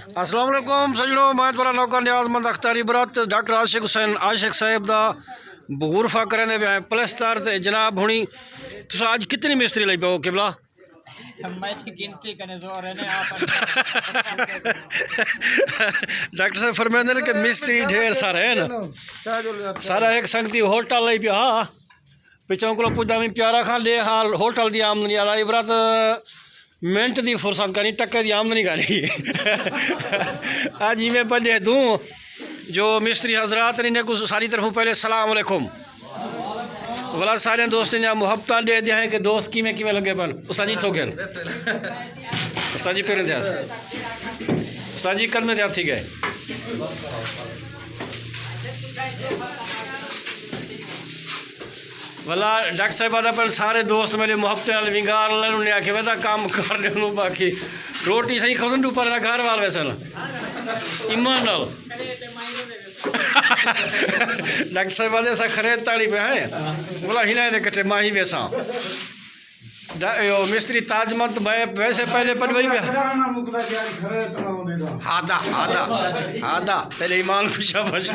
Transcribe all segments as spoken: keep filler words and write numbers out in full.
السلام علیکم سجنو، میں تہاݙا نوکر نیاز مند اختر عبرت۔ ڈاکٹر عاشق حسین عاشق صاحب دا غرفہ کریندے پئے ہیں پلستر۔ تے جناب ہݨی، تساں اڄ کتنی مستری لئی پئے ہو قبلہ؟ میں گنتی کنے زور ہے نا آپ۔ ڈاکٹر صاحب فرمیندے نے کہ مستری ڈھیر سارے ہیں نا۔ سارا ایک سنگتی ہوٹل لئی پیا، ہاں۔ پچھوں کولو پچھدا میں پیارا خان ݙے حال ہوٹل دی آمدنی آلا عبرت، منٹ دی فرصت کانی، ٹکے دی آمدنی کانی۔ اڄ ایویں پڄے توں جو مستری حضرات نے، انہیں کوں ساری طرفوں پہلے السلام علیکم۔ ولا سارے دوستیں دیاں محبتاں ݙے دیاں ہیں کہ دوست کیویں کیویں لڳے پن۔ استاد جی تھوک ڳئے۔ استاد جی پیریں تے ہتھ۔ استاد جی قدمیں تے ہتھ تھی ڳئے۔ ولا ڈاکٹر صاحب آہدا پن سارے دوست میݙے محبتیں نال ونگار لن، انہیں آکھے ویدا کام کر ݙیوں، باقی روٹی صحیح کھوسن ݙو پر دا گھر وال ویسن۔ ایمان نال۔ ڈاکٹر صاحب آہدے اساں خرید تاڑی پئے ہیں۔ ولا ہناں دے کٹھے ماہی ویساں۔ ڈا-، او مستری تاج مند، میں ویسے پہلے پنوئی پیا۔ کرانا مکدا کہ آج گھرے تاں آوندے دا۔ ہادا، ہادا، ہادا، تیرے ایمان کو شاباش۔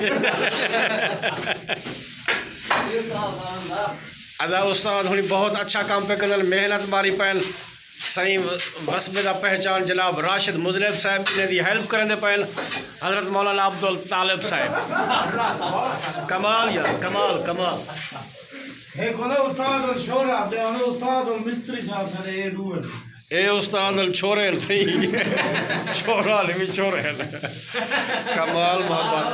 ادا استاد ہݨی بہت اچھا کام پئے کندن، محنت ماری پئن۔ سائیں وسبے دا پہچان جناب راشد مذنب صاحب، انہیں دی ہیلپ کریندے پئن حضرت مولانا عبدالطالب صاحب۔ کمال یار، کمال، کمال۔ ہک ہوندا استاد اور شعرا، ٻیا ہوندا استاد اور مستری صاحب، سارے اے ݙو ہن۔ اے استاد ال چھورے ہن، صحیح۔ شعرا والے وی چھورے ہن۔ کمال محبت۔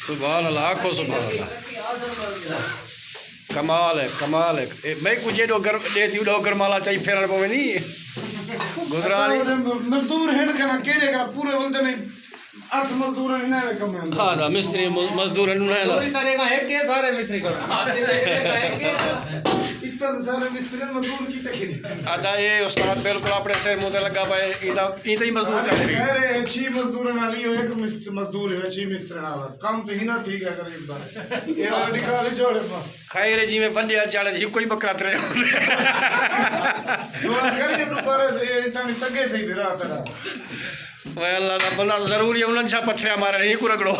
سبحان اللہ، آکھو سبحان اللہ۔ کمال ہے، کمال ہے۔ اے میکوں جیݙو گر-، ݙے تی اݙو گرمالا چائی پھیرݨ پووے نی۔ گزرانی۔ مزدور ہن کنا کیڑے کنا پورے ولدے نے۔ اٹھ مزدور ہن، انہاں دے کم ہن۔ ہاں، دا مستری م-، مزدور ہن، انہاں دا۔ چوری کرے گا، ہک کے سارے مستری کرو۔ اتنا سارے مستری مزدور کیتے کھڑے۔ ادا اے استاد بالکل اپݨے سر منہ تے لڳا پئے، ایندا، ایندا ہی مزدور کر رہی۔ خیر ہے، چھی مزدور نال ہی، ہک مست-، مزدور ہے، چھی مستری نال۔ کم تے ہی نہ تھی ڳیا غریب دا۔ اے والا نکال ہی چھوڑے پا۔ خیر ہے، جیویں ونڈیا چڑھ، ہکو ہی ٻکرا ترے۔ دعا کریے، ݙو پر اتنا تگے تھی پھر آ تیرا۔ اوئے اللہ دا بندہ ضروری ہے، انہاں چھا پتھریا مارے نہیں کو رگڑو۔